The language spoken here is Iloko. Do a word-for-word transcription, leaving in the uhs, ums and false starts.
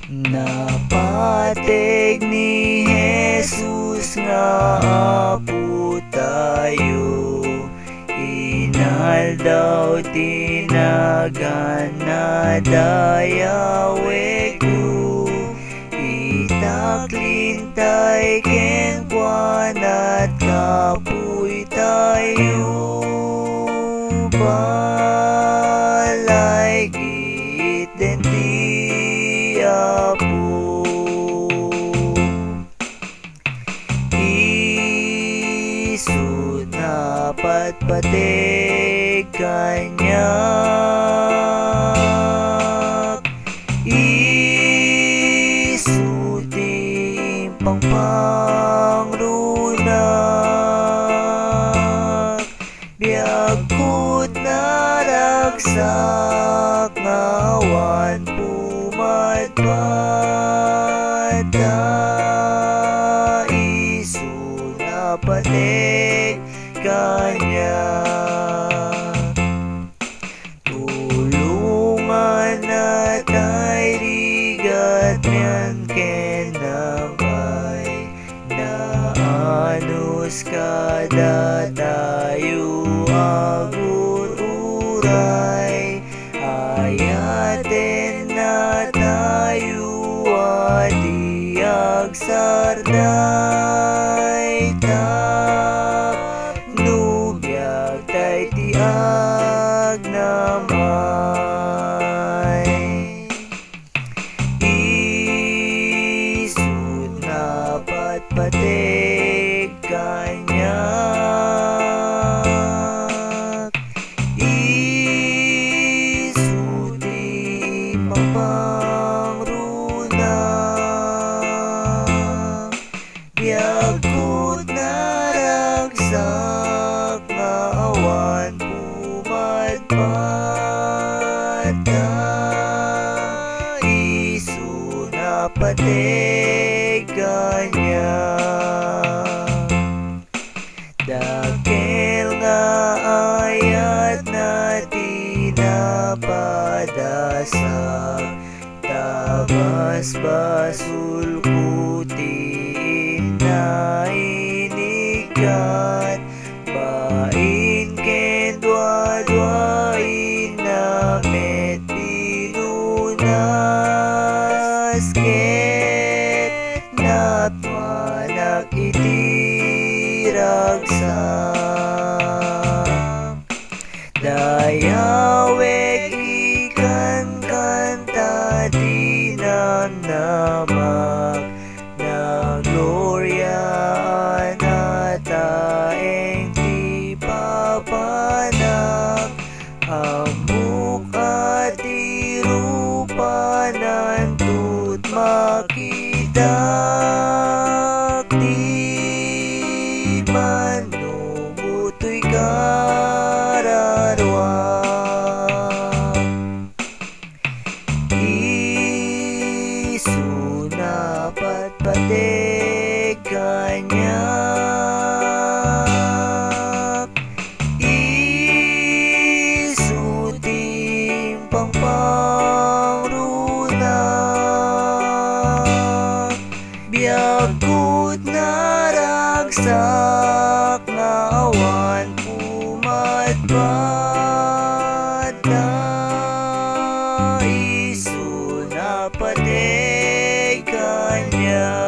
Napateg ni Jesus nga Apo tayo. Inaldaw ti naganna dayawekyo. Itaklintay kenkuana at kapuy tayo. Balay gitden ti Apo. Isu napatpateg kaniak. Isu ti impangpangrunak. Biagko ti naragsak nga awan pumadpad ta isu napateg kaniak. Tulonganna tay rigat nian ken nampay. Naanus kadatayo agur-uray, ayatenna tayo a di agsardayta, no biag tay ti agnamay. Isu napatpateg kaniak. Isu ti impangpangrunak. Biagko ti naragsak nga awan pumadpad ta isu napateg kaniak. Dakkel nga ayatna ti napadasak. Ta basbasolko ti inna inikkat, bain ken duadua inna met pinunas, ket napmanak iti ragsak. Dayawek ikankanta ti namnamak, nagloriaanna ta eng ti papanak. Ammok a ti rupanan tut makitak, di man no Utoy kararuak. Isu napatpateg kaniak. Isu ti impangpangrunak. Biagko ti naragsak nga awan pumadpad ta isu napateg kaniak.